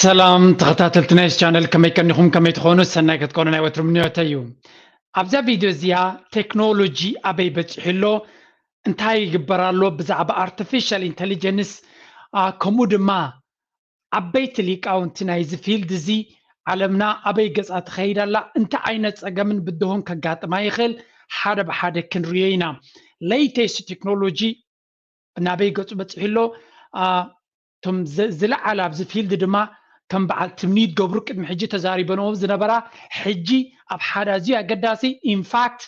ሰላም ተኸታተልቲ ናይ ቻነል፣ ከመይ ቀኒኹም? ከመይ ትኾኑ? ሰናይ ክትኮኑ ናይ ወትሩ ምንዮተይ እዩ። ኣብዛ ቪድዮ እዚኣ ቴክኖሎጂ ኣበይ በፂሑ ኣሎ፣ እንታይ ይግበር ኣሎ ብዛዕባ ኣርቲፊሻል ኢንቴሊጀንስ፣ ከምኡ ድማ ዓበይቲ ሊቃውንቲ ናይዚ ፊልድ እዚ ዓለምና ኣበይ ገፃ ትኸይድ ኣላ፣ እንታይ ዓይነት ፀገምን ብድሆን ከጋጥማ ይኽእል፣ ሓደ ብሓደ ክንሪኦ ኢና። ሌተስት ቴክኖሎጂ ናበይ ገፁ በፂሑ ኣሎ። እቶም ዝለዓለ ኣብዚ ፊልድ ድማ ከም በዓል ትምኒት ገብሩ ቅድሚ ሕጂ ተዛሪበንዎ ዝነበራ፣ ሕጂ ኣብ ሓደ ኣዝዩ ኣገዳሲ፣ ኢንፋክት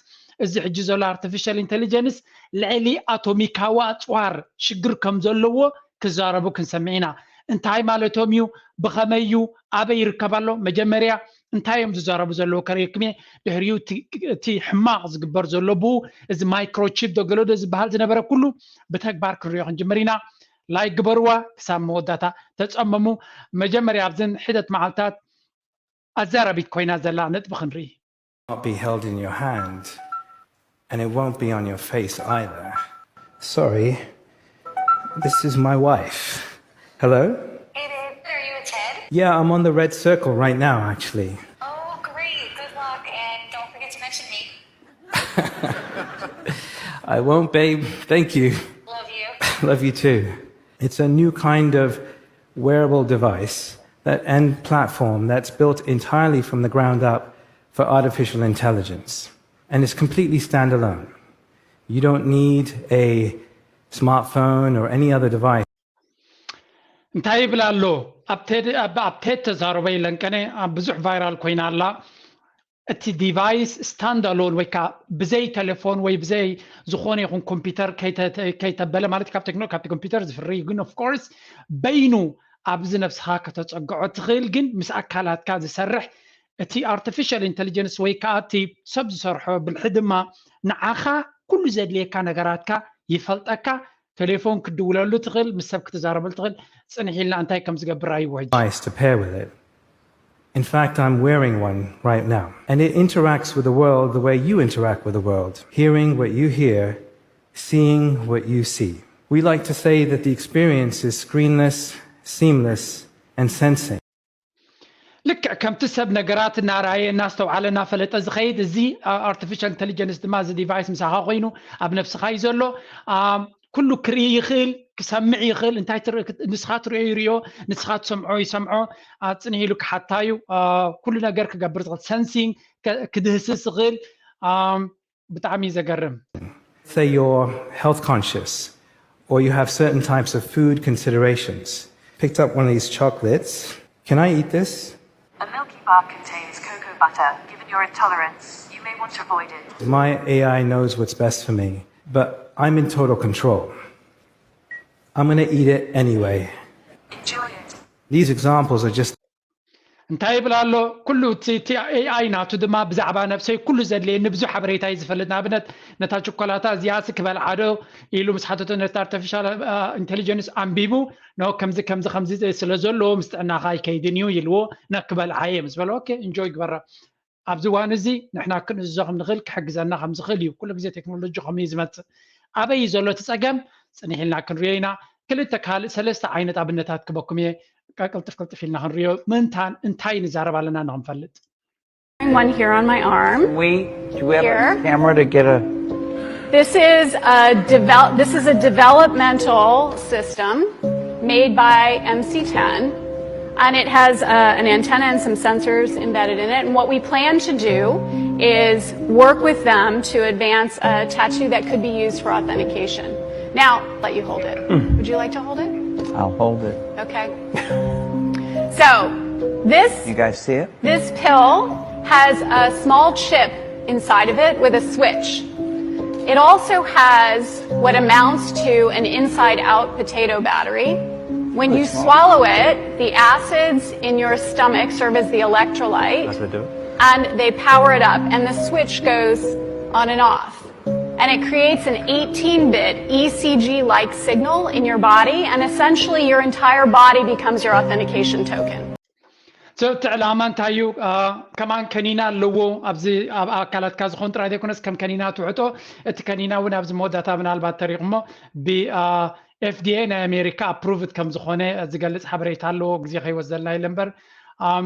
እዚ ሕጂ ዘሎ ኣርቲፊሻል ኢንቴሊጀንስ ልዕሊ ኣቶሚካዊ ኣፅዋር ሽግር ከም ዘለዎ ክዛረቡ ክንሰምዕ ኢና። እንታይ ማለቶም እዩ? ብኸመይ እዩ? ኣበይ ይርከብ ኣሎ? መጀመርያ እንታይ እዮም ዝዛረቡ ዘለዉ ከርእየኩም እየ። ድሕሪኡ እቲ ሕማቕ ዝግበር ዘሎ ብኡ፣ እዚ ማይክሮቺፕ ዶ ገለ ዶ ዝበሃል ዝነበረ ኩሉ ብተግባር ክንሪኦ ክንጅምር ኢና። ላይክ ግበርዋ ክሳብ መወዳእታ ተጸመሙ። መጀመርያ ኣብዘን ሕደት መዓልታት ኣዛራቢት ኮይና ዘላ ነጥቢ ክንርኢ። Not be held in your hand, and it won't be on your face either. Sorry, this is my wife. Hello? Hey babe, are you a Ted? Yeah, I'm on the red circle right now, actually. Oh, great. Good luck, and don't forget to mention me. I won't, babe. Thank you. Love you. Love you too. It's a new kind of wearable device that, and platform that's built entirely from the ground up for artificial intelligence. And it's completely standalone. You don't need a smartphone or any other device. እንታይ ይብል ኣሎ? ኣብ ቴድ ተዛረበ ኢለን ቀነ ብዙሕ ቫይራል ኮይና ኣላ። እቲ ዲቫይስ ስታንድ ኣሎን ወይ ከዓ ብዘይ ቴሌፎን ወይ ብዘይ ዝኾነ ይኹን ኮምፒውተር ከይተበለ ማለት ካብ ቴክኖ ካብቲ ኮምፒውተር ዝፍሪ እዩ። ግን ኦፍ ኮርስ በይኑ ኣብዚ ነብስኻ ከተፀግዖ ትኽእል፣ ግን ምስ ኣካላትካ ዝሰርሕ እቲ ኣርቲፊሻል ኢንቴሊጀንስ ወይ ከዓ እቲ ሰብ ዝሰርሖ ብልሒ ድማ ንዓኻ ኩሉ ዘድልየካ ነገራትካ ይፈልጠካ። ቴሌፎን ክትድውለሉ ትኽእል፣ ምስ ሰብ ክትዛረበሉ ትኽእል። ፅንሕ ኢልና እንታይ ከም ዝገብር ኣይዎ ሕጂ። device to pair with it. In fact, I'm wearing one right now, and it interacts with the world the way you interact with the world, hearing what you hear, seeing what you see. We like to say that the experience is screenless, seamless, and sensing. ልክዕ ከምቲ ሰብ ነገራት እናረኣየ እናስተውዓለ እናፈለጠ ዝኸይድ፣ እዚ ኣርቲፊሻል ኢንቴሊጀንስ ድማ እዚ ዲቫይስ ምሳኻ ኮይኑ ኣብ ነብስኻ እዩ ዘሎ። ኩሉ ክርኢ ይኽእል፣ ክሰምዕ ይኽእል። እንታይ ንስኻ ትርእዮ ይርእዮ፣ ንስኻ ትሰምዖ ይሰምዖ። ፅንሕ ኢሉ ክሓታ እዩ። ኩሉ ነገር ክገብር ዝኽእል፣ ሰንሲንግ ክድህስስ ዝኽእል። ብጣዕሚ እዩ ዘገርም። Say you're health conscious or you have certain types of food considerations. Picked up one of these chocolates. Can I eat this? A Milky Bar contains cocoa butter. Given your intolerance, you may want to avoid it. My A I knows what's best for me, but I'm in total control. I'm going to eat it anyway. Enjoy it. These examples are just እንታይ ይብል ኣሎ? ኩሉ እቲ ኤኣይ ናቱ ድማ ብዛዕባ ነብሰይ ኩሉ ዘድልየኒ ብዙሕ ሓበሬታ እዩ ዝፈልጥ። ንኣብነት ነታ ችኮላታ እዚኣስ ክበልዓ ዶ ኢሉ ምስ ሓተቶ ነቲ ኣርቲፊሻል ኢንቴሊጀንስ ኣንቢቡ ኖ ከምዚ ከምዚ ከምዚ ስለ ዘለዎ ምስ ጥዕናኻ ኣይከይድን እዩ ኢልዎ። ና ክበልዓ እየ ምስ በሎ ኦኬ ኢንጆይ ግበራ። ኣብዚ እዋን እዚ ንሕና ክንእዝዞ ከም ንኽእል ክሕግዘና ከም ዝኽእል እዩ። ኩሉ ግዜ ቴክኖሎጂ ከምኡ እዩ ዝመፅእ። ኣበይ እዩ ዘሎ እቲ ፀገም? ፅንሕ ኢልና ክንሪኦ ኢና። ክልተ ካልእ ሰለስተ ዓይነት ኣብነታት ክበኩም እየ። ቅልጥፍ ቅልጥፍ ኢልና ክንሪኦ ምእንታን እንታይ ንዛረብ ኣለና ንክንፈልጥ። One here on my arm. We, do we have Here. a camera to get a? This is a develop. This is a developmental system made by M C ten, and it has uh, an antenna and some sensors embedded in it. And what we plan to do is work with them to advance a tattoo that could be used for authentication. Now, let you hold it. Would you like to hold it? I'll hold it. Okay. So this You guys see it? This pill has a small chip inside of it with a switch. It also has what amounts to an inside out potato battery. When you swallow it, the acids in your stomach serve as the electrolyte That's what do. And they power it up, and the switch goes on and off. And it creates an eighteen bit E C G like signal in your body, and essentially your entire body becomes your authentication token. እቲ ዕላማ እንታይ እዩ? ከማን ከኒና ኣለዎ ኣብዚ ኣብ ኣካላትካ ዝኾን ጥራይ ዘይኮነስ ከም ከኒና ትውሕጦ። እቲ ከኒና እውን ኣብዚ መወዳእታ ምናልባት ተሪኹሞ ብ ኤፍዲኤ ናይ ኣሜሪካ ኣፕሩቭድ ከም ዝኾነ ዝገልጽ ሓበሬታ ኣለዎ። ግዜ ከይወስደልና ኢለ እምበር፣ ኣም፣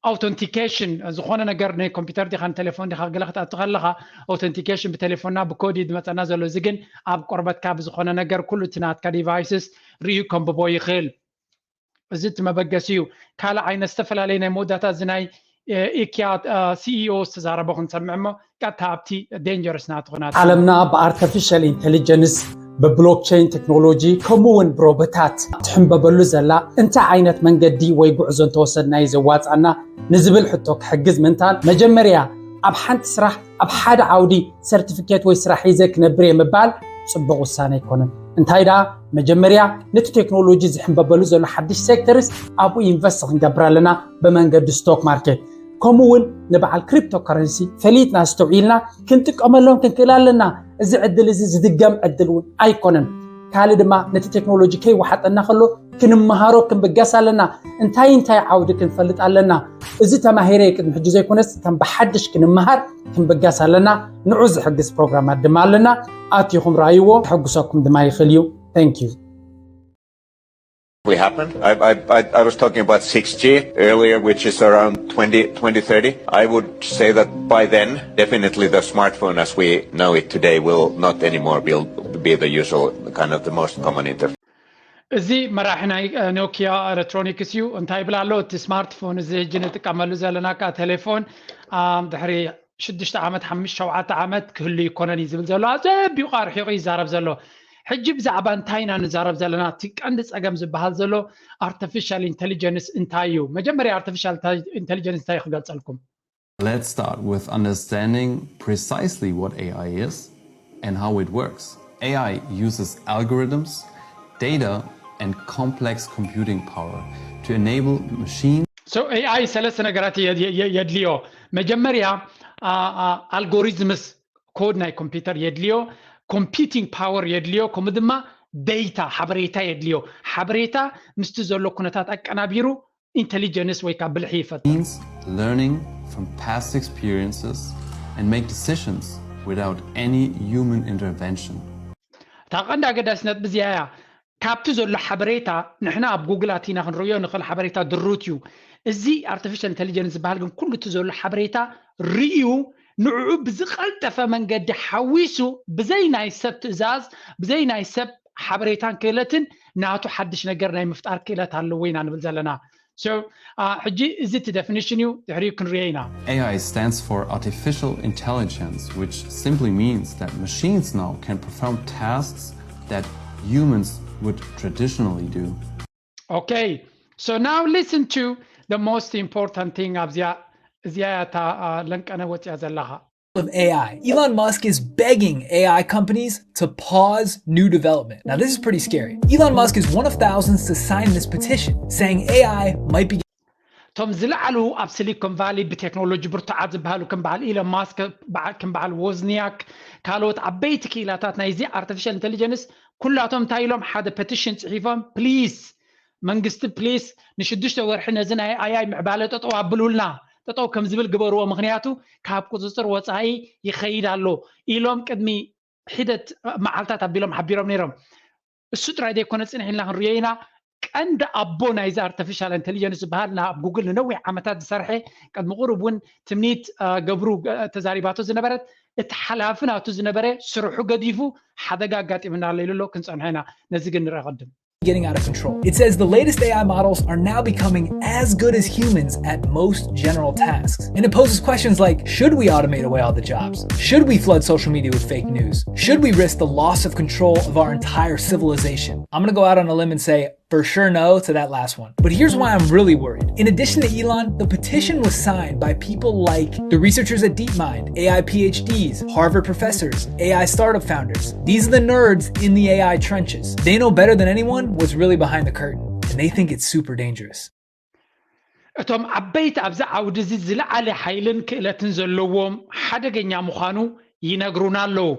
ኣውተንቲኬሽን ዝኾነ ነገር ንኮምፒውተር ዲኻ ንቴሌፎን ዲኻ ገለ ክትኣቱ ከለኻ፣ ኣውተንቲኬሽን ብቴሌፎንና ብኮድ እዩ ዝመፀና ዘሎ። እዚ ግን ኣብ ቆርበትካ ብዝኾነ ነገር ኩሉ እቲ ናትካ ዲቫይስስ ርእዩ ከንብቦ ይኽእል። እዚ እቲ መበገሲ እዩ። ካልእ ዓይነት ዝተፈላለየ ናይ መወዳእታ እዚ ናይ ኢኪያ ሲኢኦ ዝተዛረቦ ክንሰምዕ እሞ ቀጥታ ኣብቲ ዴንጀረስ ናቱ ክናት። ዓለምና ብኣርቲፊሻል ኢንቴሊጀንስ፣ ብብሎክቸይን ቴክኖሎጂ፣ ከምኡ እውን ብሮቦታት ትሕንበበሉ ዘላ እንታይ ዓይነት መንገዲ ወይ ጉዕዞ እንተወሰድና እዩ ዘዋፃና ንዝብል ሕቶ ክሕግዝ ምእንታን፣ መጀመርያ ኣብ ሓንቲ ስራሕ ኣብ ሓደ ዓውዲ ሰርቲፊኬት ወይ ስራሕ ሒዘ ክነብር እየ ምባል ፅቡቕ ውሳነ ኣይኮነን። እንታይ ደኣ፣ መጀመርያ ነቲ ቴክኖሎጂ ዝሕንበበሉ ዘሎ ሓድሽ ሴክተርስ ኣብኡ ኢንቨስት ክንገብር ኣለና ብመንገዲ ስቶክ ማርኬት። ከምኡ እውን ንበዓል ክሪፕቶ ከረንሲ ፈሊጥና ኣስተውዒልና ክንጥቀመሎም ክንክእል ኣለና። እዚ ዕድል እዚ ዝድገም ዕድል እውን ኣይኮነን። ካልእ ድማ ነቲ ቴክኖሎጂ ከይወሓጠና ከሎ ክንመሃሮ ክንብገስ ኣለና። እንታይ እንታይ ዓውዲ ክንፈልጥ ኣለና? እዚ ተማሂረ ቅድሚ ሕጂ ዘይኮነስ ከም ብሓድሽ ክንመሃር ክንብገስ ኣለና። ንዑ ዝሕግዝ ፕሮግራማት ድማ ኣለና። ኣቲኹም ረኣይዎ፣ ክሕጉሰኩም ድማ ይኽእል እዩ። Thank you። We happen. I, I, I, I was talking about six G earlier, which is around twenty, twenty thirty. I would say that by then, definitely the smartphone as we know it today will not anymore be, be the usual, kind of the most common interface. እዚ መራሒ ናይ ኖኪያ ኤሌክትሮኒክስ እዩ። እንታይ ይብል ኣሎ? እቲ ስማርትፎን እዚ ሕጂ ንጥቀመሉ ዘለና ከዓ ቴሌፎን ድሕሪ ሽዱሽተ ዓመት ሓሙሽተ ሸውዓተ ዓመት ክህሉ ይኮነን እዩ ዝብል ዘሎ። ኣዘቢቑ ኣርሒቑ ይዛረብ ዘሎ። ሕጂ ብዛዕባ እንታይ ኢና ንዛረብ ዘለና? እቲ ቀንዲ ፀገም ዝበሃል ዘሎ ኣርቲፊሻል ኢንቴሊጀንስ እንታይ እዩ? መጀመርያ ኣርቲፊሻል ኢንቴሊጀንስ እንታይ ክገልፀልኩም? Let's start with understanding precisely what A I is and how it works. A I uses algorithms, data, and complex computing power to enable machines. So A I ሰለስተ ነገራት የድልዮ። መጀመርያ ኣልጎሪዝምስ ኮድ ናይ ኮምፒውተር የድልዮ፣ ኮምፒውቲንግ ፓወር የድልዮ፣ ከምኡ ድማ ዴታ ሓበሬታ የድልዮ። ሓበሬታ ምስቲ ዘሎ ኩነታት ኣቀናቢሩ ኢንቴሊጀንስ ወይ ከዓ ብልሒ ይፈጥር። Means learning from past experiences and make decisions without any human intervention. እታ ቀንዲ ኣገዳሲ ነጥቢ እዚኣ እያ። ካብቲ ዘሎ ሓበሬታ ንሕና ኣብ ጉግል ኣቲና ክንርእዮ ንኽእል ሓበሬታ ድሩት እዩ። እዚ ኣርቲፊሻል ኢንቴሊጀንስ ዝበሃል ግን ኩሉ እቲ ዘሎ ሓበሬታ ርእዩ ንዕኡ ብዝቐልጠፈ መንገዲ ሓዊሱ ብዘይ ናይ ሰብ ትእዛዝ ብዘይ ናይ ሰብ ሓበሬታን ክእለትን ናቱ ሓድሽ ነገር ናይ ምፍጣር ክእለት ኣለዎ ኢና ንብል ዘለና። So ሕጂ እዚ እቲ ዴፊኒሽን እዩ፣ ድሕሪኡ ክንሪኦ ኢና። A I stands for artificial intelligence, which simply means that machines now can perform tasks that humans would traditionally do. Okay, so now listen to the most important thing ኣብዚኣ፣ እዚኣ እያ እታ ለንቀነ ወፂኣ ዘለኻ። Of A I. Elon Musk is begging A I companies to pause new development. Now, this is pretty scary. Elon Musk is one of thousands to sign this petition saying A I might be እቶም ዝለዓሉ ኣብ ሲሊኮን ቫሊ ብቴክኖሎጂ ብርቱዓት ዝበሃሉ ከም በዓል ኢሎን ማስክ፣ በዓ- ከም በዓል ዎዝኒያክ፣ ካልኦት ዓበይቲ ክኢላታት ናይዚ ኣርቲፊሻል ኢንቴሊጀንስ ኩላቶም እንታይ ኢሎም ሓደ ፔቲሽን ፅሒፎም ፕሊስ መንግስቲ ፕሊስ ንሽዱሽተ ወርሒ ነዚ ናይ ኤኣይ ምዕባለ ጠጠው ኣብሉልና፣ ጠጠው ከም ዝብል ግበርዎ፣ ምክንያቱ ካብ ቁፅፅር ወፃኢ ይኸይድ ኣሎ ኢሎም ቅድሚ ሒደት መዓልታት ኣቢሎም ሓቢሮም ነይሮም። እሱ ጥራይ ዘይኮነ ፅንሕ ኢልና ክንሪኦ ኢና። ቀንዲ ኣቦ ናይዚ ኣርቲፊሻል ኢንቴሊጀንስ ዝበሃል ናብ ጉግል ንነዊሕ ዓመታት ዝሰርሐ ቅድሚ ቁሩብ እውን ትምኒት ገብሩ ተዛሪባቶ ዝነበረት እቲ ሓላፊ ናቱ ዝነበረ ስርሑ ገዲፉ ሓደጋ ኣጋጢምና ኣሎ ኢሉ ኣሎ። ክንፀንሖ ኢና። ነዚ ግን ንርኢ ቅድም። getting out of control. It says the latest A I models are now becoming as good as humans at most general tasks. And it poses questions like, should we automate away all the jobs? Should we flood social media with fake news? Should we risk the loss of control of our entire civilization? I'm gonna go out on a limb and say, for sure no to that last one. But here's why I'm really worried. In addition to Elon, the petition was signed by people like the researchers at DeepMind, A I PhDs, Harvard professors, A I startup founders. These are the nerds in the A I trenches. They know better than anyone what's really behind the curtain, and they think it's super dangerous. እቶም ዓበይቲ ኣብዚ ዓውዲ እዚ ዝለዓለ ሓይልን ክእለትን ዘለዎም ሓደገኛ ምዃኑ ይነግሩና ኣለዉ።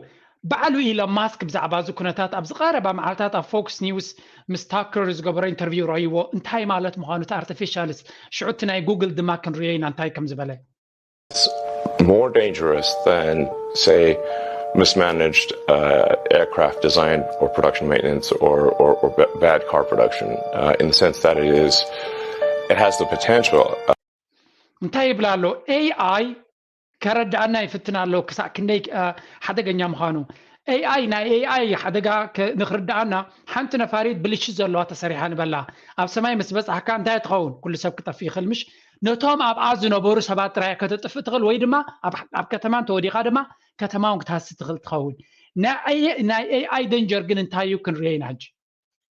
ባዕሉ ኢሎን ማስክ ብዛዕባ እዚ ኩነታት ኣብዚ ቀረባ መዓልታት ኣብ ፎክስ ኒውስ ምስ ታከር ዝገበሮ ኢንተርቪው ረእይዎ። እንታይ ማለት ምዃኑ እቲ ኣርቲፊሻልስ ሽዑ እቲ ናይ ጉግል ድማ ክንሪኦ ኢና እንታይ ከም ዝበለ። More dangerous than, say, mismanaged uh, aircraft design or production maintenance or, or, or b- bad car production uh, in the sense that it is it has the potential. Uh, እንታይ ይብል ኣሎ? ኤኣይ ከረድኣና ይፍትን ኣሎ ክሳዕ ክንደይ ሓደገኛ ምዃኑ። ኤኣይ ናይ ኤኣይ ሓደጋ ንክርድኣና ሓንቲ ነፋሪት ብልሽት ዘለዋ ተሰሪሓ ንበላ። ኣብ ሰማይ ምስ በጻሕካ እንታይ ትኸውን? ኩሉ ሰብ ክጠፍእ ይኽእል ምሽ? ነቶም ኣብኣ ዝነበሩ ሰባት ጥራይ ከተጥፍእ ትኽእል ወይ ድማ ኣብ ከተማ እንተወዲኻ ድማ ከተማውን ክትሃሲ ትኽእል ትኸውን። ናይ ኤኣይ ደንጀር ግን እንታይ እዩ ክንርዮ ኢና ሕጂ።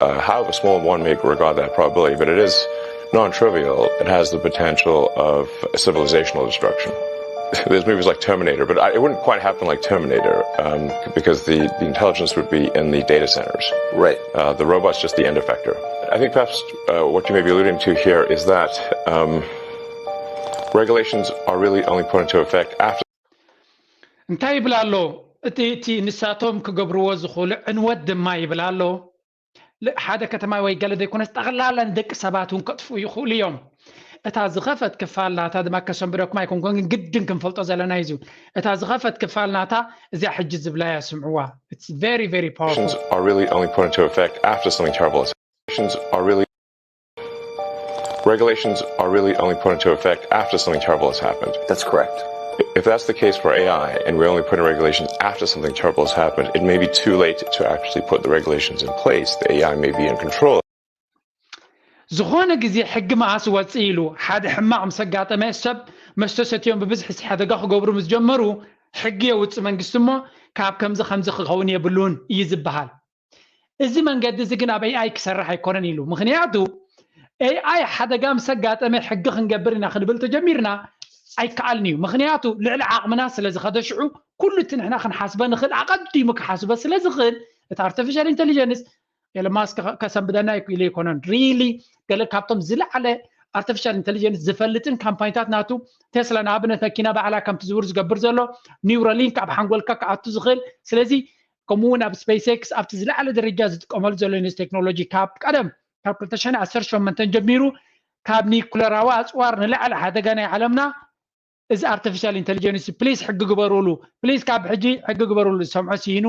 Uh, how small one may regard that probability, but it is non-trivial. It has the potential of civilizational destruction. There's movies like Terminator, but I, it wouldn't quite happen like Terminator um, because the, the intelligence would be in the data centers. Right. Uh, the robot's just the end effector. I think perhaps uh, what you may be alluding to here is that um, regulations are really only put into effect after. እንታይ ይብል ኣሎ? እቲ እቲ ንሳቶም ክገብርዎ ዝኽእሉ ዕንወት ድማ ይብል ኣሎ። ሓደ ከተማ ወይ ገለ ዘይኮነስ ጠቕላላ ንደቂ ሰባት እውን ከጥፍኡ ይኽእሉ እዮም። እታ ዝኸፈት ክፋል ናታ ድማ ከሰንብደኩም ኣይኮንኩን፣ ግን ግድን ክንፈልጦ ዘለና እዩ። እታ ዝኸፈት ክፋል ናታ እዚኣ ሕጂ ዝብላ እያ፣ ስምዕዋ። It's very very powerful. Are really only put into effect after something terrible has are really regulations are really only put into effect after something terrible has happened. That's correct. If that's the case for A I, and we're only putting regulations after something terrible has happened, it may be too late to actually put the regulations in place. The A I may be in control. ዝኾነ ግዜ ሕጊ መኣስ ወፅእ ኢሉ ሓደ ሕማቕ ምስ ኣጋጠመ ሰብ መስተ ሰትዮም ብብዝሒ ሓደጋ ክገብሩ ምስ ጀመሩ ሕጊ የውፅእ መንግስቲ እሞ ካብ ከምዚ ከምዚ ክኸውን የብሉን እዩ ዝበሃል። እዚ መንገዲ እዚ ግን ኣብ ኤኣይ ክሰርሕ ኣይኮነን ኢሉ። ምክንያቱ ኤኣይ ሓደጋ ምስ ኣጋጠመ ሕጊ ክንገብር ኢና ክንብል ተጀሚርና ኣይከኣልን እዩ። ምክንያቱ ልዕሊ ዓቕምና ስለ ዝኸደ ሽዑ ኩሉ እቲ ንሕና ክንሓስበ ንኽእል ኣቐዲሙ ክሓስበ ስለ ዝኽእል እቲ ኣርቲፊሻል ኢንቴሊጀንስ ኤሎን ማስክ ከሰንብደና ኢሉ ኣይኮነን። ሪሊ ገለ ካብቶም ዝለዓለ ኣርቲፊሻል ኢንቴሊጀንስ ዝፈልጥን ካምፓኒታት ናቱ ቴስላ ንኣብነት መኪና ባዕላ ከምቲ ዝውር ዝገብር ዘሎ ኒውራሊንክ ኣብ ሓንጎልካ ክኣቱ ዝኽእል ስለዚ ከምኡ እውን ኣብ ስፔስ ኤክስ ኣብቲ ዝለዓለ ደረጃ ዝጥቀመሉ ዘሎ ዩኒስ ቴክኖሎጂ ካብ ቀደም ካብ ክልተ ሽሕን ዓሰርተ ሸሞንተን ጀሚሩ ካብ ኒኩለራዊ ኣፅዋር ንላዕሊ ሓደጋ ናይ ዓለምና እዚ ኣርቲፊሻል ኢንቴሊጀንስ ፕሊስ ሕጊ ግበሩሉ ፕሊስ ካብ ሕጂ ሕጊ ግበሩሉ ዝሰምዖ ስኢኑ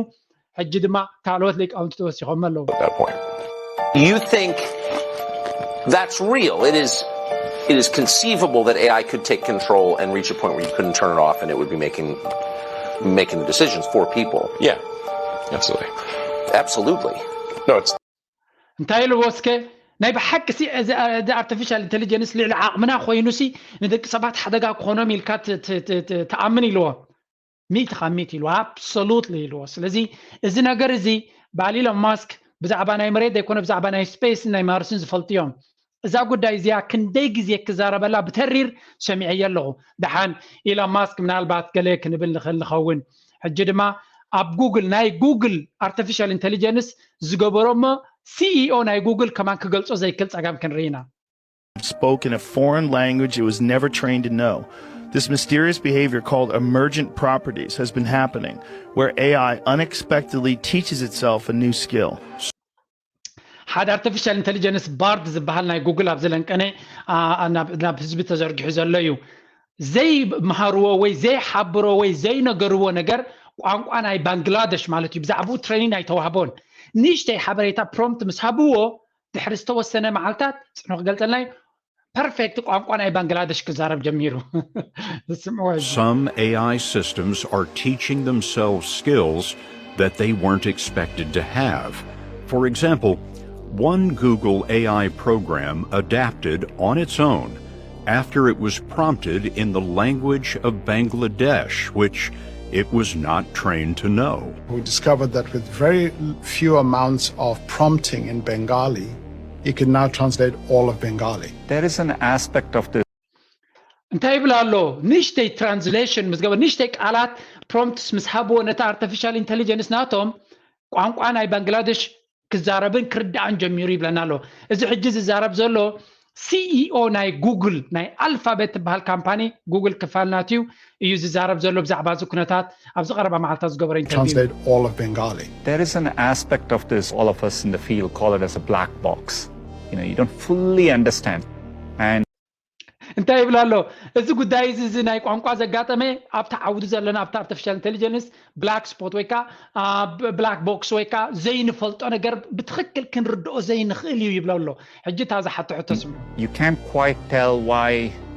ሕጂ ድማ ካልኦት ሊቃውንቲ ተወሲኾም ኣለዉ። You think that's real? It is. It is conceivable that A I could take control and reach a point where you couldn't turn it off, and it would be making making the decisions for people. Yeah, absolutely. Absolutely. No, it's እንታይ ኢልዎ እስከ ናይ ብሓቂ ሲ እዚ ኣርቲፊሻል ኢንቴሊጀንስ ልዕሊ ዓቕምና ኮይኑ ሲ ንደቂ ሰባት ሓደጋ ክኾኖም ኢልካ ትኣምን ኢልዎ። ሚእቲ ካብ ሚእቲ ኢልዎ። ኣብሶሉትሊ ኢልዎ። ስለዚ እዚ ነገር እዚ በዓል ኢሎን ማስክ ብዛዕባ ናይ መሬት ዘይኮነ ብዛዕባ ናይ ስፔስን ናይ ማርስን ዝፈልጡ እዮም። እዛ ጉዳይ እዚኣ ክንደይ ግዜ ክዛረበላ ብተሪር ሰሚዐዮ ኣለኹ። ደሓን ኢሎን ማስክ ምናልባት ገለ ክንብል ንኽእል ንኸውን። ሕጂ ድማ ኣብ ጉግል ናይ ጉግል ኣርቲፊሻል ኢንቴሊጀንስ ዝገበሮ እሞ ሲኢኦ ናይ ጉግል ከማን ክገልጾ ዘይክእል ጸገም ክንርኢ ኢና። Spoke in a foreign language it was never trained to know. This mysterious behavior called emergent properties has been happening, where A I unexpectedly teaches itself a new skill. ሓደ ኣርቲፊሻል ኢንቴሊጀንስ ባርድ ዝበሃል ናይ ጉግል ኣብዚ ለንቀነ ናብ ህዝቢ ተዘርጊሑ ዘሎ እዩ። ዘይምሃርዎ ወይ ዘይሓብሮ ወይ ዘይነገርዎ ነገር ቋንቋ ናይ ባንግላደሽ ማለት እዩ። ብዛዕባኡ ትሬኒን ኣይተዋህቦን። ንእሽተይ ሓበሬታ ፕሮምፕት ምስ ሃብዎ ድሕሪ ዝተወሰነ መዓልታት ጽኑ ክገልጸልና እዩ። ፐርፌክት ቋንቋ ናይ ባንግላደሽ ክዛረብ ጀሚሩ። ዝስምዕዎ እዩ። Some A I systems are teaching themselves skills that they weren't expected to have. For example, one Google A I program adapted on its own after it was prompted in the language of Bangladesh, which it was not trained to know. We discovered that with very few amounts of prompting in Bengali, it can now translate all of Bengali. There is an aspect of this. እንታይ ይብል ኣሎ? ንእሽተይ ትራንስሌሽን ምስ ገበር ንእሽተይ ቃላት ፕሮምፕትስ ምስ ሃብዎ ነቲ ኣርቲፊሻል ኢንቴሊጀንስ ናቶም ቋንቋ ናይ ባንግላደሽ ክዛረብን ክርዳእን ጀሚሩ ይብለና ኣሎ። እዚ ሕጂ ዝዛረብ ዘሎ ሲኢኦ ናይ ጉግል ናይ ኣልፋቤት ትበሃል ካምፓኒ ጉግል ክፋል ናትዩ እዩ ዝዛረብ ዘሎ ብዛዕባ እዚ ኩነታት ኣብዚ ቀረባ መዓልታት ዝገበሮ ኢንተርቪው። Translate all of Bengali. There is an aspect of this, all of us in the field call it as a black box. You know, you don't fully understand. And እንታይ ይብል ኣሎ? እዚ ጉዳይ እዚ፣ እዚ ናይ ቋንቋ ዘጋጠመ ኣብቲ ዓውዲ ዘለና ኣብቲ ኣርቲፊሻል ኢንቴሊጀንስ ብላክ ስፖት ወይ ከዓ ብላክ ቦክስ ወይ ከዓ ዘይንፈልጦ ነገር ብትኽክል ክንርድኦ ዘይንኽእል እዩ ይብሎ ኣሎ። ሕጂ እታ ዝሓቶ ሕቶ ስምዑ። You can't quite tell why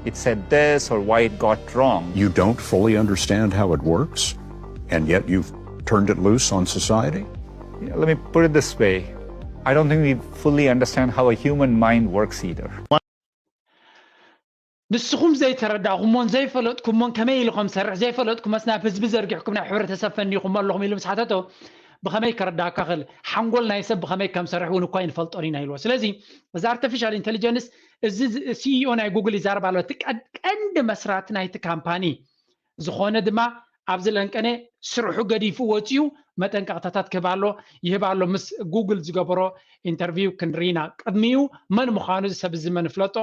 it said this or why it got wrong. You don't fully understand how it works, and yet you've turned it loose on society? Let me put it this way. I don't think we fully understand how a human mind works either. ንስኹም ዘይተረዳእኩሞን ዘይፈለጥኩሞን ከመይ ኢሉ ከም ዝሰርሕ ዘይፈለጥኩሞስ ናብ ህዝቢ ዘርጊሕኩም ናብ ሕብረተሰብ ፈኒኹሞ ኣለኹም ኢሉ ምስ ሓተቶ፣ ብኸመይ ከረዳእካ ክእል? ሓንጎል ናይ ሰብ ብኸመይ ከም ዝሰርሕ እውን እኳ ኣይንፈልጦን ኢና ኢልዎ። ስለዚ እዚ ኣርቲፊሻል ኢንቴሊጀንስ፣ እዚ ሲኢኦ ናይ ጉግል ይዛረብ ኣሎ። እቲ ቀንዲ መስራቲ ናይቲ ካምፓኒ ዝኾነ ድማ ኣብዚ ለንቀነ ስርሑ ገዲፉ ወፂኡ መጠንቀቕታታት ክህብ ኣሎ፣ ይህብ ኣሎ። ምስ ጉግል ዝገበሮ ኢንተርቪው ክንርኢ ኢና። ቅድሚኡ መን ምዃኑ እዚ ሰብ እዚ መን ይፍለጦ?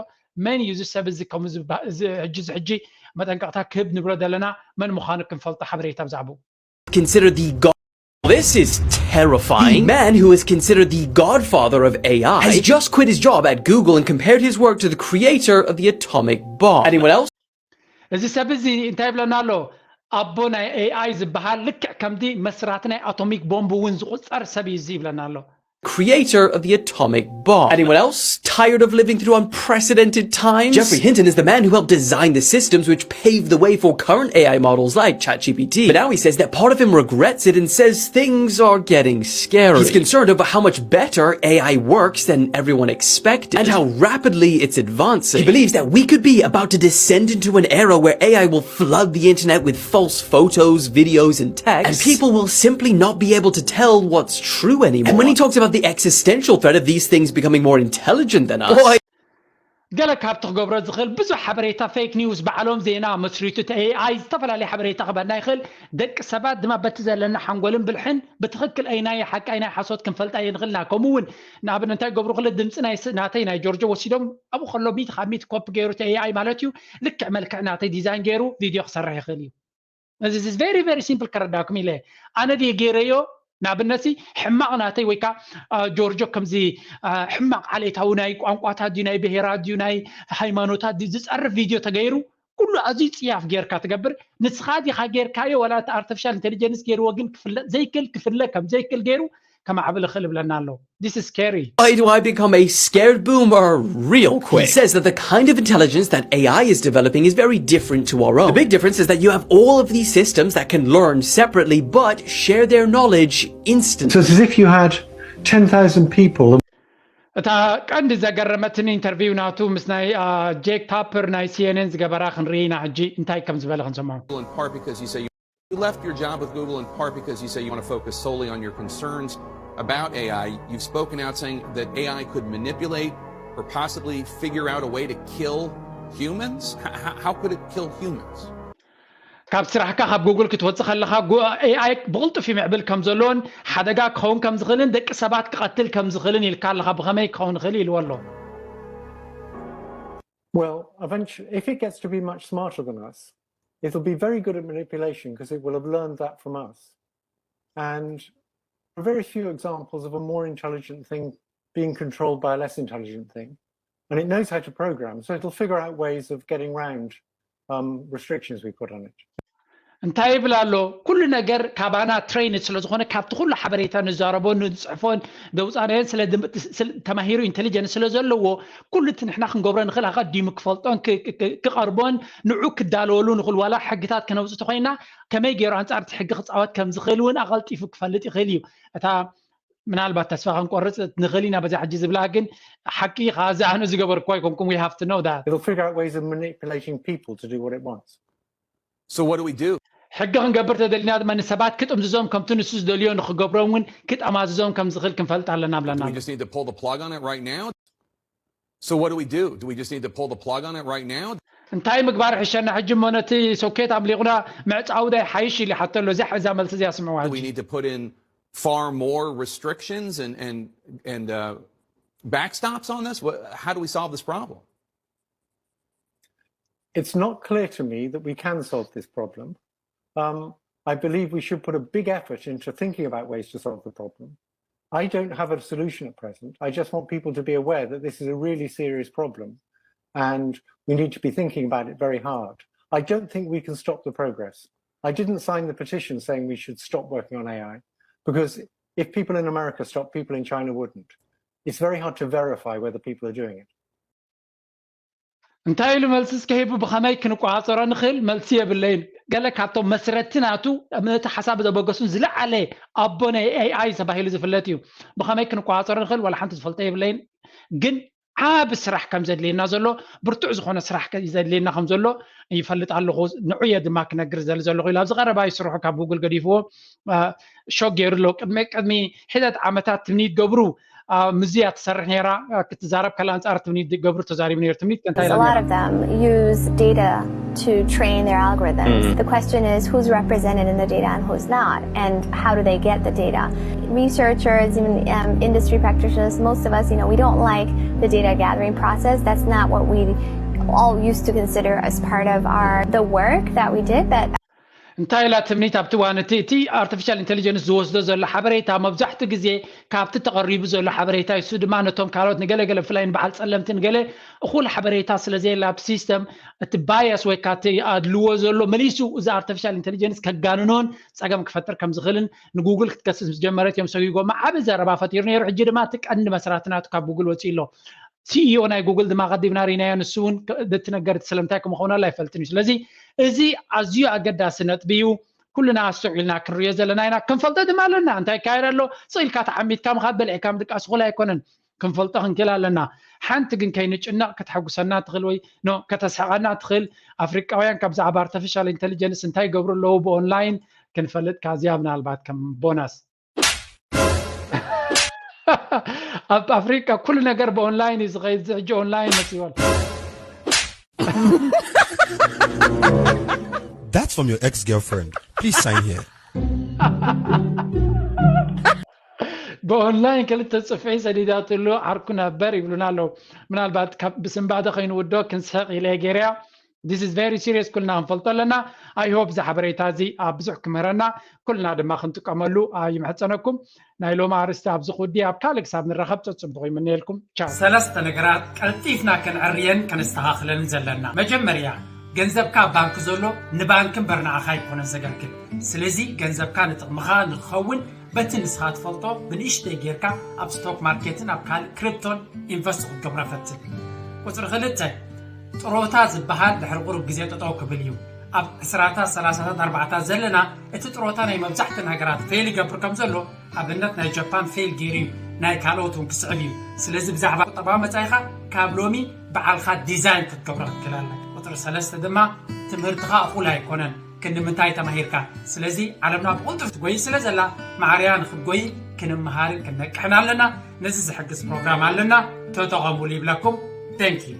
መን እዩ እዚ ሰብ እዚ ከምኡ ዝባ- እዚ ሕጂ እዚ ሕጂ መጠንቀቕታ ክህብ ንብሎ ዘለና መን ምዃኑ ክንፈልጦ ሓበሬታ ብዛዕባኡ። Considered the god. This is terrifying. The man who is considered the godfather of A I has just quit his job at Google and compared his work to the creator of the atomic bomb. Anyone else? እዚ ሰብ እዚ እንታይ ይብለና ኣሎ? ኣቦ ናይ ኤኣይ ዝበሃል ልክዕ ከምዚ መስራቲ ናይ ኣቶሚክ ቦምብ እውን ዝቁፀር ሰብ እዩ እዚ ይብለና ኣሎ። Creator of the atomic bomb. Anyone else tired of living through unprecedented times? Geoffrey Hinton is the man who helped design the systems which paved the way for current A I models like ChatGPT. But now he says that part of him regrets it and says things are getting scary. He's concerned over how much better A I works than everyone expected and how rapidly it's advancing. He believes that we could be about to descend into an era where A I will flood the internet with false photos, videos, and text, and people will simply not be able to tell what's true anymore. And when he talks about the existential threat of these things becoming more intelligent than us, ገለ ካብቲ ክገብሮ ዝኽእል ብዙሕ ሓበሬታ፣ ፌክ ኒውስ፣ ባዕሎም ዜና መስሪቱ፣ እቲ ኤኣይ ዝተፈላለየ ሓበሬታ ክበና ይኽእል። ደቂ ሰባት ድማ በቲ ዘለና ሓንጎልን ብልሕን ብትኽክል ኣይናይ ሓቂ ኣይናይ ሓሶት ክንፈልጣ የንኽእልና። ከምኡ እውን ንኣብነት እንታይ ገብሩ ክእል ድምፂ ናይ ስ- ናተይ ናይ ጆርጆ ወሲዶም ኣብኡ ከሎ ሚት ካብ ሚት ኮፒ ገይሩ እቲ ኤኣይ ማለት እዩ ልክዕ መልክዕ ናተይ ዲዛይን ገይሩ ቪድዮ ክሰርሕ ይኽእል እዩ። እዚ very very simple ከረዳኩም ኢለ ኣነ ድየ ገይረዮ። ንኣብነት ሕማቕ ናተይ ወይ ከዓ ጆርጆ ከምዚ ሕማቕ ዓሌታዊ ናይ ቋንቋታት ድዩ ናይ ብሄራት ድዩ ናይ ሃይማኖታት ድዩ ዝፀርፍ ቪድዮ ተገይሩ ኩሉ ኣዝዩ ፅያፍ ጌርካ ትገብር። ንስኻ ዲኻ ጌርካዮ ዋላ እቲ ኣርቲፊሻል ኢንቴሊጀንስ ገይርዎ ግን ክፍለጥ ዘይክእል ክፍለ ከም ዘይክእል ገይሩ ከማዕብል ይኽእል ይብለና ኣሎ። This is scary. Why do I become a scared boomer real quick? He says that the kind of intelligence that A I is developing is very different to our own. The big difference is that you have all of these systems that can learn separately but share their knowledge instantly. So it's as if you had ten thousand people. እታ ቀንዲ ዘገረመትኒ ኢንተርቪው ናቱ ምስ ናይ ጄክ ታፐር ናይ ሲኤንኤን ዝገበራ ክንርኢ ኢና። ሕጂ እንታይ ከም ዝበለ ክንሰምዖ። In part because you say you left your job with Google in part because you say you want to focus solely on your concerns about A I. You've spoken out saying that A I could manipulate or possibly figure out a way to kill humans. How, how could it kill humans? ካብ ስራሕካ ካብ ጉግል ክትወፅእ ከለካ ኤኣይ ብቕልጡፍ ይምዕብል ከም ዘለዎን ሓደጋ ክኸውን ከም ዝኽእልን ደቂ ሰባት ክቐትል ከም ዝኽእልን ኢልካ ኣለኻ። ብኸመይ ክኸውን ይኽእል ኢልዎ ኣሎ። Well, eventually, if it gets to be much smarter than us, it'll be very good at manipulation because it will have learned that from us. And there are very few examples of a more intelligent thing being controlled by a less intelligent thing. And it knows how to program, so it'll figure out ways of getting around um, restrictions we put on it. እንታይ ይብል ኣሎ? ኩሉ ነገር ካባና ትሬይን ስለ ዝኾነ ካብቲ ኩሉ ሓበሬታ ንዛረቦ ንፅሕፎን ዘውፃናዮን ስለ ተማሂሩ ኢንቴሊጀንስ ስለ ዘለዎ ኩሉ እቲ ንሕና ክንገብሮ ንኽእል ኣቐዲሙ ክፈልጦን ክቐርቦን ንዑ ክዳለወሉ ንኽእል ዋላ ሕግታት ከነውፅ ተኮይና ከመይ ገይሩ ኣንፃር እቲ ሕጊ ክፃወት ከም ዝኽእል እውን ኣቐልጢፉ ክፈልጥ ይኽእል እዩ። እታ ምናልባት ተስፋ ክንቆርፅ ንኽእል ኢና በዛ ሕጂ ዝብላ ግን ሓቂ ከኣ እዚ ኣነ ዝገበርኩ ኣይኮንኩም። We have to know that. It'll figure out ways of manipulating people to do what it wants. So what do we do? ሕጊ ክንገብር ተደሊና ድማ ንሰባት ክጥምዝዞም ከምቲ ንሱ ዝደልዮ ንክገብሮም እውን ክጠማዝዞም ከም ዝኽእል ክንፈልጥ ኣለና ብለና። We just need to pull the plug on it right now. So what do we do? Do we just need to pull the plug on it right now? እንታይ ምግባር ሕሸና ሕጂ እሞ ነቲ ሶኬት ኣምሊቑና ምዕፃው ዶ ይሓይሽ ኢሉ ይሓቶ ኣሎ። እዚኣ እዛ መልሲ እዚኣ ስምዕዋ። We need to put in far more restrictions and and and uh, backstops on this. What, how do we solve this problem? It's not clear to me that we can solve this problem. Um, I believe we should put a big effort into thinking about ways to solve the problem. I don't have a solution at present. I just want people to be aware that this is a really serious problem. And we need to be thinking about it very hard. I don't think we can stop the progress. I didn't sign the petition saying we should stop working on A I, because if people in America stop, people in China wouldn't. It's very hard to verify whether people are doing it. እንታይ ኢሉ መልሲ እስከ ሂቡ? ብኸመይ ክንቆፃፀሮ ንኽእል? መልሲ የብለይን። ገለ ካብቶም መስረቲ ናቱ እቲ ሓሳብ ዘበገሱን ዝለዓለ ኣቦ ናይ ኤኣይ ተባሂሉ ዝፍለጥ እዩ። ብኸመይ ክንቆፃፀሮ ንኽእል? ዋላ ሓንቲ ዝፈልጦ የብለይን። ግን ዓቢ ስራሕ ከም ዘድልየና ዘሎ፣ ብርቱዕ ዝኾነ ስራሕ ከ- ዘድልየና ከም ዘሎ ይፈልጥ ኣለኹ። ንዑየ ድማ ክነግር ዘል ዘለኹ ኢሉ ኣብዚ ቀረባ ይስርሑ ካብ ጉግል ገዲፍዎ አ፣ ሾክ ገይሩ ኣሎ። ቅድሚ ቅድሚ ሒደት ዓመታት ትምኒት ገብሩ አ፣ ምዝያ ትሰርሕ ነይራ። አ፣ ክትዛረብ ከላ ኣንጻር ትምኒት ገብሩ ተዛሪቡ ነይሩ። ትምኒት እንታይ A ኢላ lot ነይራ? of them use data to train their algorithms. The question is who's represented in the data and who's not, and how do they get the data? Researchers, even um, industry practitioners, most of us, you know, we don't like the data gathering process. That's not what we all used to consider as part of our the work that we did. But እንታይ ኢላ ትምኒት ኣብቲ እዋን እቲ እቲ ኣርቲፊሻል ኢንቴሊጀንስ ዝወስዶ ዘሎ ሓበሬታ መብዛሕትኡ ግዜ ካብቲ ተቐሪቡ ዘሎ ሓበሬታ እዩ። እሱ ድማ ነቶም ካልኦት ንገለገለ ብፍላይ ንበዓል ጸለምቲ ንገለ እኹል ሓበሬታ ስለ ዘየለ ኣብቲ ሲስተም እቲ ባያስ ወይ ካቲ ኣድልዎ ዘሎ መሊሱ እዚ ኣርቲፊሻል ኢንቴሊጀንስ ከጋንኖን ጸገም ክፈጥር ከም ዝኽእልን ንጉግል ክትከስስ ምስ ጀመረት እዮም ሰጊጎም ዓቢ ዘረባ ፈጢሩ ነይሩ። ሕጂ ድማ እቲ ቀንዲ መስራቲ ናቱ ካብ ጉግል ወፂኡ ኣሎ። ሲኢኦ ናይ ጉግል ድማ ቀዲምና ርኢናዮ። ንሱ እውን ክ- እቲ ነገር እቲ ስለምንታይ ከምኡ ክኾነሉ ኣይፈልጥን እዩ። ስለዚ እዚ ኣዝዩ ኣገዳሲ ነጥቢ እዩ። ኩልና ኣስተውዒልና ክንሪኦ ዘለና ኢና። ክንፈልጦ ድማ ኣለና እንታይ ይካየድ ኣሎ። ስቕ ኢልካ ተዓሚትካ ምኻድ በልዕካ ምድቃስ እኹል ኣይኮነን። ክንፈልጦ ክንክእል ኣለና። ሓንቲ ግን ከይንጭነቕ ከተሐጉሰና ትኽእል ወይ ኖ ከተስሕቐና ትኽእል ኣፍሪቃውያን ካብ ዛዕባ ኣርቲፊሻል ኢንቴሊጀንስ እንታይ ይገብሩ ኣለዉ ብኦንላይን ክንፈልጥ ካዚያ ምናልባት ከም ቦናስ ኣብ ኣፍሪቃ ኩሉ ነገር ብኦንላይን እዩ ዝኸይድ። እዚ ሕጂ ኦንላይን መፅዩ ኣሎ። That's from your ex-girlfriend. Please sign here. ብኦንላይን ክልተ ፅፍሒ ሰዲዳትሉ ዓርኩ ነበር ይብሉና ኣለዉ። ምናልባት ካብ ብስንባደ ከይንውዶ ክንስሕቕ ኢለ ገይረያ። This is very serious ኩልና ክንፈልጦ ኣለና። I hope እዚ ሓበሬታ እዚ ኣብ ብዙሕ ክምህረና ኩልና ድማ ክንጥቀመሉ ይምሕፀነኩም። ናይ ሎሚ ኣርስቲ ኣብዚ ክውዲ ኣብ ካልእ ክሳብ ንራኸብ ፀፅቡቕ ይምነየልኩም። ቻው። ሰለስተ ነገራት ቀልጢፍና ከነዕርየን ከነስተኻኽለን ዘለና። መጀመርያ ገንዘብካ ኣብ ባንክ ዘሎ ንባንክ እምበር ንዓኻ ኣይኮነን ዘገልግል። ስለዚ ገንዘብካ ንጥቕምኻ ንክኸውን በቲ ንስኻ ትፈልጦ ብንእሽተይ ጌርካ ኣብ ስቶክ ማርኬትን ኣብ ካልእ ክሪፕቶን ኢንቨስት ክትገብሮ ፈትን። ቁፅሪ ክልተ ጥሮታ ዝበሃል ድሕሪ ቁሩብ ግዜ ጠጠው ክብል እዩ። ኣብ ዕስራታት ሰላሳታት ኣርባዕታት ዘለና እቲ ጥሮታ ናይ መብዛሕተን ሃገራት ፌል ይገብር ከም ዘሎ ኣብነት ናይ ጃፓን ፌል ገይሩ እዩ ናይ ካልኦት እውን ክስዕብ እዩ። ስለዚ ብዛዕባ ቁጠባዊ መፃኢኻ ካብ ሎሚ ብዓልኻ ዲዛይን ክትገብሮ ክትክእል ኣለካ። ቁፅሪ ሰለስተ ድማ ትምህርትኻ እኹል ኣይኮነን። ክንዲ ምንታይ ተማሂርካ? ስለዚ ዓለምና ብቕልጡፍ ትጎይ ስለ ዘላ ማዕርያ ንክትጎይ ክንመሃርን ክንነቅሕን ኣለና። ነዚ ዝሕግዝ ፕሮግራም ኣለና። ተጠቐሙሉ ይብለኩም። Thank you።